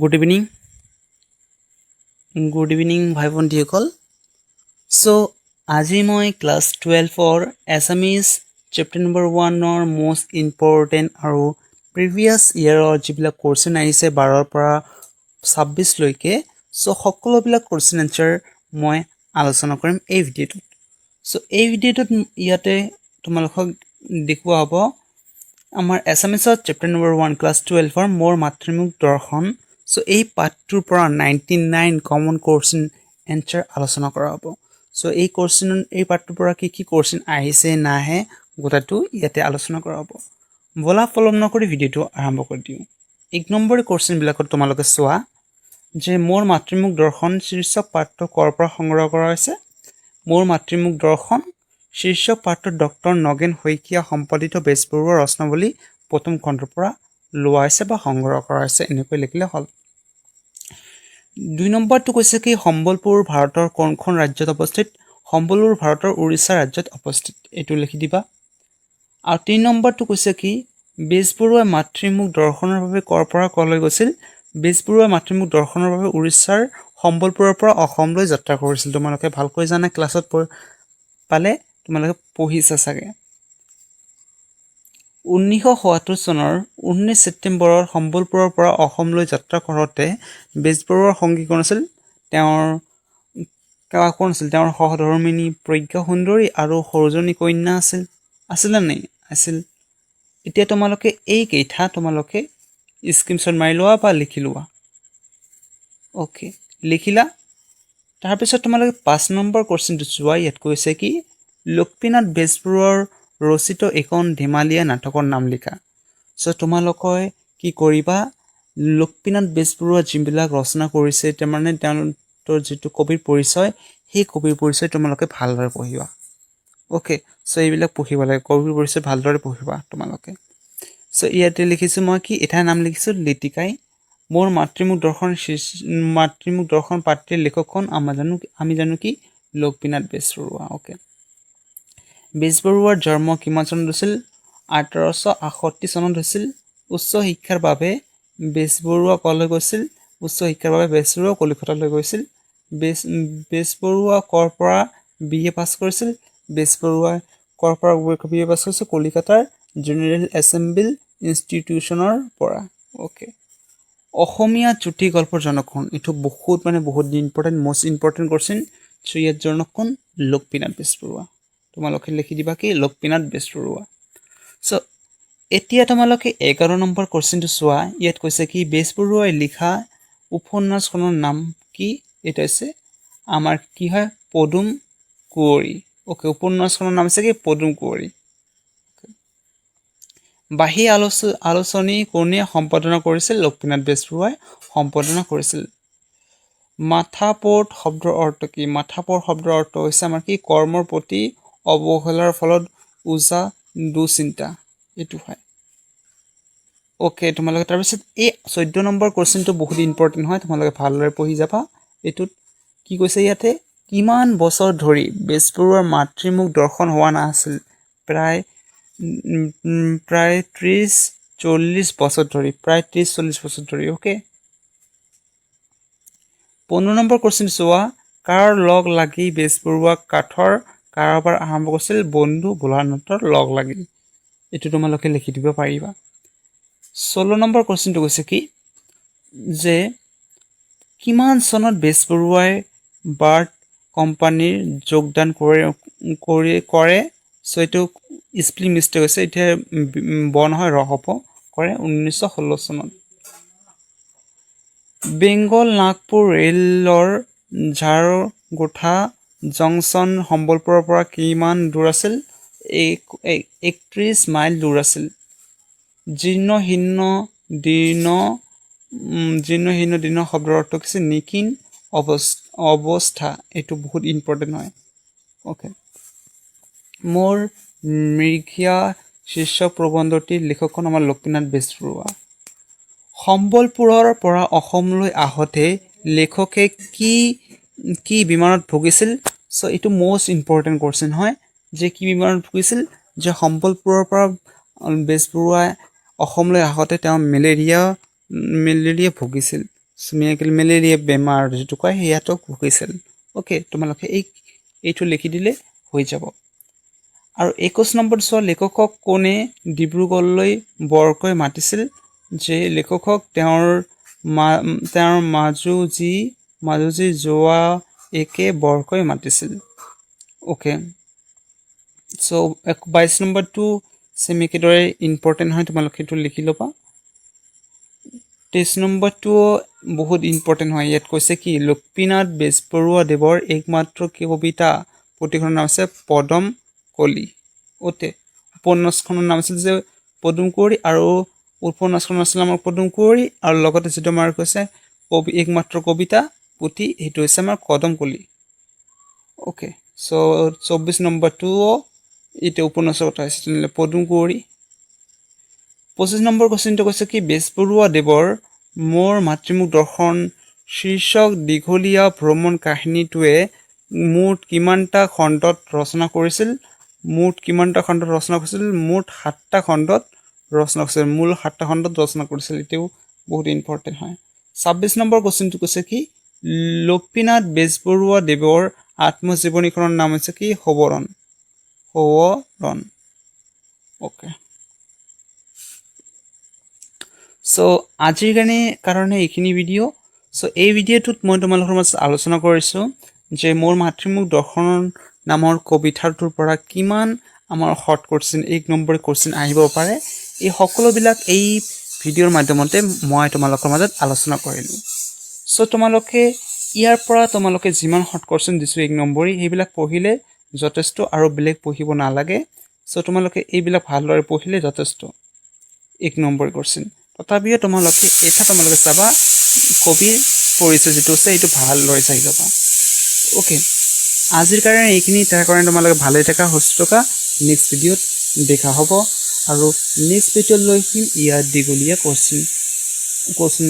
Good evening, good evening ভাই ভণ্টীসকল। So' আজি মই ক্লাছ 12ৰ এছামিজ চেপ্টাৰ নম্বৰ 1ৰ মষ্ট ইম্পৰ্টেণ্ট আৰু প্ৰিভিয়াছ ইয়েৰৰ যিবিলাক কুৱেশ্যন আহিছে 12ৰ পৰা 26লৈকে, চ' সকলোবিলাক কুৱেশ্যন এনচাৰ মই আলোচনা কৰিম এই ভিডিঅ'টোত। চ' এই ভিডিঅ'টোত ইয়াতে তোমালোকক দেখুওৱা হ'ব আমাৰ এছামিছত চেপ্টাৰ নম্বৰ 1, ক্লাছ 12ৰ মোৰ মাতৃমুখ দৰ্শন। চ' এই পাঠটোৰ পৰা 99 কমন কুৱেশ্যন এনচাৰ আলোচনা কৰা হ'ব। চ' এই কুৱেশ্যন, এই পাঠটোৰ পৰা কি কি কুৱেশ্যন আহিছে নাহে, গোটেইটো ইয়াতে আলোচনা কৰা হ'ব। ব'লা, পলম নকৰি ভিডিঅ'টো আৰম্ভ কৰি দিওঁ। 1 নম্বৰ কুৱেশ্যনবিলাকত তোমালোকে চোৱা যে মোৰ মাতৃমুখ দৰ্শন শীৰ্ষক পাঠটো ক'ৰ পৰা সংগ্ৰহ কৰা হৈছে? মোৰ মাতৃমুখ দৰ্শন শীৰ্ষক পাঠটো ডক্টৰ নগেন শইকীয়া সম্পাদিত বেজবৰুৱাৰ ৰচনাৱলী প্ৰথম খণ্ডৰ পৰা লোৱা হৈছে বা সংগ্ৰহ কৰা হৈছে, এনেকৈ লিখিলে হ'ল। 2 নম্বৰটো কৈছে কি, সম্বলপুৰ ভাৰতৰ কোনখন ৰাজ্যত অৱস্থিত? সম্বলপুৰ ভাৰতৰ উৰিষ্যা ৰাজ্যত অৱস্থিত, এইটো লিখি দিবা। আৰু 3 নম্বৰটো কৈছে কি, বেজবৰুৱাই মাতৃমুখ দৰ্শনৰ বাবে ক'ৰ পৰা ক'লৈ গৈছিল? বেজবৰুৱাই মাতৃমুখ দৰ্শনৰ বাবে উৰিষ্যাৰ সম্বলপুৰৰ পৰা অসমলৈ যাত্ৰা কৰিছিল। তোমালোকে ভালকৈ জানা, ক্লাছত পালে তোমালোকে পঢ়িছা চাগে। 1976 চনৰ 19 ছেপ্টেম্বৰত সম্বলপুৰৰ পৰা অসমলৈ যাত্ৰা কৰোঁতে বেজবৰুৱাৰ সংগী কোন আছিল? তেওঁৰ কোন আছিল? তেওঁৰ সহধৰ্মিনী প্ৰজ্ঞা সুন্দৰী আৰু সৰুজনী কন্যা আছিল। আছিলে নাই? আছিল। এতিয়া তোমালোকে এইকেইটা তোমালোকে স্ক্ৰীনশ্বট মাৰি লোৱা বা লিখি লোৱা। অ'কে, লিখিলা? তাৰপিছত তোমালোকে 5 নম্বৰ কুৱেশ্যনটো চোৱা। ইয়াত কৈছে কি, লক্ষ্মীনাথ বেজবৰুৱাৰ ৰচিত এখন ধেমালীয়া নাটকৰ নাম লিখা। চ' তোমালোকে কি কৰিবা? লক্ষ্মীনাথ বেজবৰুৱা যিবিলাক ৰচনা কৰিছে, তাৰমানে তেওঁলোকৰ যিটো কবিৰ পৰিচয়, সেই কবিৰ পৰিচয় তোমালোকে ভালদৰে পঢ়িবা। অ'কে, চ' এইবিলাক পঢ়িব লাগে, কবিৰ পৰিচয় ভালদৰে পঢ়িবা তোমালোকে। চ' ইয়াতে লিখিছোঁ মই কি, এটাৰ নাম লিখিছোঁ লিটিকাই। মোৰ মাতৃমুখ দৰ্শন, মাতৃমুখ দৰ্শন পাঠটিৰ লেখকখন আমি জানো কি, লক্ষ্মীনাথ বেজবৰুৱা। অ'কে, বেজবৰুৱাৰ জন্ম কিমান চনত হৈছিল? 1868 চনত হৈছিল। উচ্চ শিক্ষাৰ বাবে বেজবৰুৱা ক'লৈ গৈছিল? উচ্চ শিক্ষাৰ বাবে বেজবৰুৱা কলিকতালৈ গৈছিল। বেজবৰুৱা ক'ৰ পৰা বি এ পাছ কৰিছিল? বেজবৰুৱাই ক'ৰ পৰা বি এ পাছ কৰিছিল? কলিকতাৰ জেনেৰেল এছেম্বল ইনষ্টিটিউশ্যনৰ পৰা। অ'কে, অসমীয়া চুটি গল্পৰ জনক কোন? এইটো বহুত মানে বহুত ইম্পৰ্টেণ্ট, মষ্ট ইম্পৰ্টেণ্ট কুৱেশ্যন। চ' ইয়াত জনক কোন? লক্ষ্মীনাথ বেজবৰুৱা। তোমালোকে লিখি দিবা কি, লক্ষ্মীনাথ বেজবৰুৱা। চ' এতিয়া তোমালোকে 11 নম্বৰ কুৱেশ্যনটো চোৱা। ইয়াত কৈছে কি, বেজবৰুৱাই লিখা উপন্যাসখনৰ নাম কি? এইটো হৈছে আমাৰ কি হয়, পদুম কুঁৱৰী। অ'কে, উপন্যাসখনৰ নাম হৈছে কি, পদুম কুঁৱৰী। বাঁহী আলোচনী কোনে সম্পাদনা কৰিছিল? লক্ষ্মীনাথ বেজবৰুৱাই সম্পাদনা কৰিছিল। মাথাপোট শব্দৰ অৰ্থ কি? মাথাপোট শব্দৰ অৰ্থ হৈছে আমাৰ কি, কৰ্মৰ প্ৰতি অৱহেলাৰ ফলত ওজা দুশ্চিন্তা, এইটো হয়। অ'কে, তোমালোকে তাৰপিছত এই 14 নম্বৰ কুৱেশ্যনটো বহুত ইম্পৰ্টেণ্ট হয়, তোমালোকে ভালদৰে পঢ়ি যাবা। এইটোত কি কৈছে ইয়াতে, কিমান বছৰ ধৰি বেজবৰুৱাৰ মাতৃমুখ দৰ্শন হোৱা নাছিল? প্ৰায় 30-40 বছৰ ধৰি, প্ৰায় 30-40 বছৰ ধৰি। অ'কে, 15 নম্বৰ কুৱেশ্যন চোৱা। কাৰ লগ লাগি বেজবৰুৱা কাঠৰ কাৰবাৰ আৰম্ভ কৰিছিল? বন্ধু ভোলানাথৰ লগ লাগি। এইটো তোমালোকে লিখি দিব পাৰিবা। 16 নম্বৰ কুৱেশ্যনটো কৈছে কি যে কিমান চনত বেজবৰুৱাই বাৰ্ড কোম্পানীৰ যোগদান কৰে? চ' এইটো স্পেলিং মিষ্টেক হৈছে এতিয়া, ব নহয়, ৰ হ'ব, কৰে 1916 চনত। বেংগল নাগপুৰ ৰেলৰ ঝাৰগোঠা জংচন সম্বলপুৰৰ পৰা কিমান দূৰ আছিল? 31 মাইল দূৰ আছিল। জীৰ্ণ শীৰ্ণ দীৰ্ণ শব্দৰ অৰ্থ হৈছে নিঃকিন অৱস্থা, এইটো বহুত ইম্পৰ্টেণ্ট হয়। অ'কে, মোৰ মৃগীয়া শীৰ্ষক প্ৰবন্ধটিৰ লেখকখন আমাৰ লক্ষ্মীনাথ বেজবৰুৱা। সম্বলপুৰৰ পৰা অসমলৈ আহোঁতে লেখকে কি কি বেমাৰত ভুগিছিল? চ' এইটো মষ্ট ইম্পৰ্টেণ্ট কুৱেশ্যন হয় যে কি বেমাৰত ভুগিছিল, যে সম্বলপুৰৰ পৰা বেজবৰুৱাই অসমলৈ আহোঁতে তেওঁ মেলেৰিয়া ভুগিছিল। মেলেৰিয়া বেমাৰ যিটো কয়, সেয়াটো ভুগিছিল। অ'কে, তোমালোকে এইটো লিখি দিলে হৈ যাব। আৰু 21 নম্বৰ চোৱা, লেখকক কোনে ডিব্ৰুগড়লৈ বৰকৈ মাতিছিল? যে লেখকক তেওঁৰ মাজুজী জোঁৱায়েকে বৰকৈ মাতিছিল। অ'কে, চ' 22 নম্বৰটো ছেম একেদৰে ইম্পৰ্টেণ্ট হয়, তোমালোকে সেইটো লিখি ল'বা। 23 নম্বৰটোও বহুত ইম্পৰ্টেণ্ট হয়। ইয়াত কৈছে কি, লক্ষ্মীনাথ বেজবৰুৱা দেৱৰ একমাত্ৰ কবিতা পুথিখনৰ নাম আছে পদম কলি। অ'কে, উপন্যাসখনৰ নাম আছিল যে পদুম কুঁৱৰী, আৰু উপন্যাসখনৰ আছিল আমাৰ পদুম কুঁৱৰী, আৰু লগতে যিটো আমাৰ কৈছে কবি একমাত্ৰ কবিতা পুথি, সেইটো হৈছে আমাৰ কদম কলি। অ'কে, চ' 24 নম্বৰটোও এতিয়া উপন্যাসৰ কথা হৈছে, তেনেহ'লে পদুম কুঁৱৰী। 25 নম্বৰ কুৱেশ্যনটো কৈছে কি, বেজবৰুৱা দেৱৰ মোৰ মাতৃমুখ দৰ্শন শীৰ্ষক দীঘলীয়া ভ্ৰমণ কাহিনীটোৱে মুঠ কিমানটা খণ্ডত ৰচনা কৰিছিল? মুঠ কিমানটা খণ্ডত ৰচনা কৰিছিল? মুঠ 7টা খণ্ডত ৰচনা কৰিছিল। মূল 7টা খণ্ডত ৰচনা কৰিছিল। এতিয়াও বহুত ইম্পৰ্টেণ্ট হয়। 26 নম্বৰ কুৱেশ্যনটো কৈছে কি, লক্ষ্মীনাথ বেজবৰুৱা দেৱৰ আত্মজীৱনীখনৰ নাম হৈছে কি? সোঁৱৰণ। সোঁৱৰণ। অ'কে, চ' আজিৰ কাৰণে এইখিনি ভিডিঅ'। চ' এই ভিডিঅ'টোত মই তোমালোকৰ মাজত আলোচনা কৰিছোঁ যে মোৰ মাতৃমুখ দৰ্শন নামৰ কবিতাটোৰ পৰা কিমান আমাৰ শ্বৰ্ট কুৱেশ্যন, 1 নম্বৰ কুৱেশ্যন আহিব পাৰে। এই সকলোবিলাক এই ভিডিঅ'ৰ মাধ্যমতে মই তোমালোকৰ মাজত আলোচনা কৰিলোঁ। চ' তোমালোকে ইয়াৰ পৰা তোমালোকে যিমান শ্বৰ্ট কুৱেশ্যন দিছোঁ 1 নম্বৰী, সেইবিলাক পঢ়িলে যথেষ্ট, আৰু বেলেগ পঢ়িব নালাগে। চ' তোমালোকে এইবিলাক ভালদৰে পঢ়িলে যথেষ্ট 1 নম্বৰ কুৱেশ্যন। তথাপিও তোমালোকে এটা তোমালোকে চাবা, কবিৰ পৰিচয় যিটো আছে সেইটো ভালদৰে চাই ল'বা। অ'কে, আজিৰ কাৰণে এইখিনি। তাৰ কাৰণে তোমালোকে ভালে থাকা, সুস্থ থাকা। নেক্সট ভিডিঅ'ত দেখা হ'ব, আৰু নেক্সট ভিডিঅ'ত লৈ আহিম ইয়াৰ দীঘলীয়া কুৱেশ্যন।